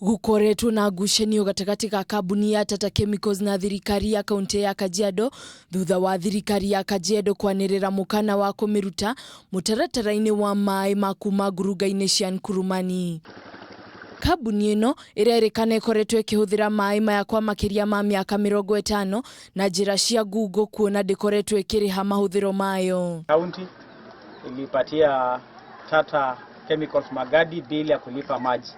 Gũkoretwo na ngucanio gatagatĩ ga kambuni ya Tata Chemicals na thirikari ya kaunti ya Kajiado thutha wa thirikari ya Kajiado kwanĩrĩra mũkana wa kũmĩruta mũtaratara-inĩ wa maĩ ma kuma ngurunga-inĩ cia Nkurumani. Kambuni ĩno ĩrerĩkana ĩkoretwo ĩkĩhũthĩra maĩ maya kwa makĩria ma mĩaka 50 na njĩra cia ngungo kuona ndĩkoretwo ĩkĩrĩha mahũthĩro mayo. Kaunti ilipatia Tata Chemicals Magadi bili ya kulipa maji.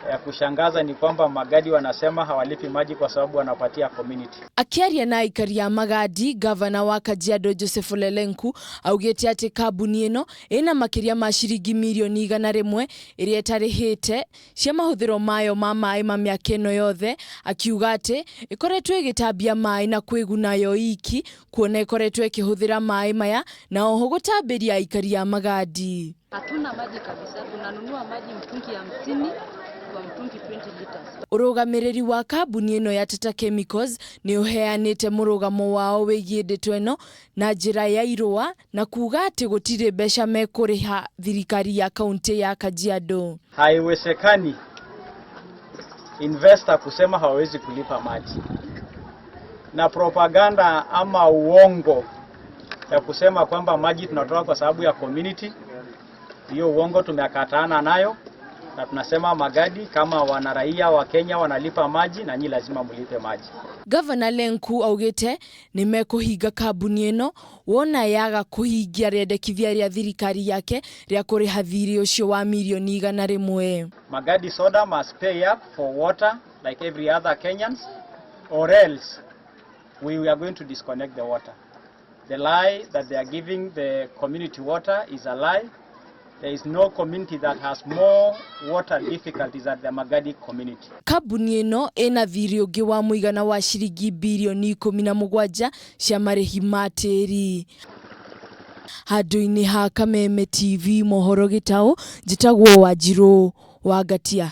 Ya kushangaza ni kwamba Magadi wanasema hawalipi maji kwa sababu wanapatia community. Akĩaria na aikari a Magadi, gavana wa Kajiado Joseph Ole Lenku augĩte atĩ kambuni ĩno ĩna makĩria ma ciringi mirioni 100 ĩrĩa ĩtarĩhĩte cia mahũthĩro mayo ma maĩ ma mĩaka ĩno yothe, akiuga atĩ ĩkoretwo ĩgĩtambia maĩ na kwĩguna yo iki kuona ĩkoretwo ĩkĩhũthĩra maĩ maya na oho gũtambĩria aikari a Magadi. Hatuna maji kabisa, tunanunua maji mtungi 50 kwa mtungi 20 liters. Ũrũgamĩrĩri wa kambuni ĩno ya Tata Chemicals nĩ ũheanĩte mũrũgamo wao wĩgiĩ ndeto ĩno na njĩra ya irũa na kuga atĩ gũtirĩ mbeca mekũrĩha thirikari ya kaunti ya Kajiado. Haiwezekani investor kusema hawawezi kulipa maji, na propaganda ama uongo ya kusema kwamba maji tunatoa kwa sababu ya community, hiyo uongo tumekataana nayo, na tunasema Magadi kama wanaraia wa Kenya wanalipa maji na nyi lazima mlipe maji. Gavana Lenku augĩte nĩ mekũhinga kambuni ĩno wona yaga kũhingia rĩendekithia rĩa thirikari yake rĩa kũrĩha thirĩ ũcio wa mirioni 100. Magadi Soda must pay up for water like every other Kenyans, or else we are going to disconnect the water. The lie that they are giving the community water is a lie. There is no community that has more water difficulties than the Magadi community. Kambuni ĩno ĩna thirĩ ũngĩ wa mũigana wa ciringi birioni 17 cia marĩhi ma tĩri. Handũ-inĩ ha Kameme TV mohoro gĩtaũ, njĩtagwo Wanjirũ wa Ngatia.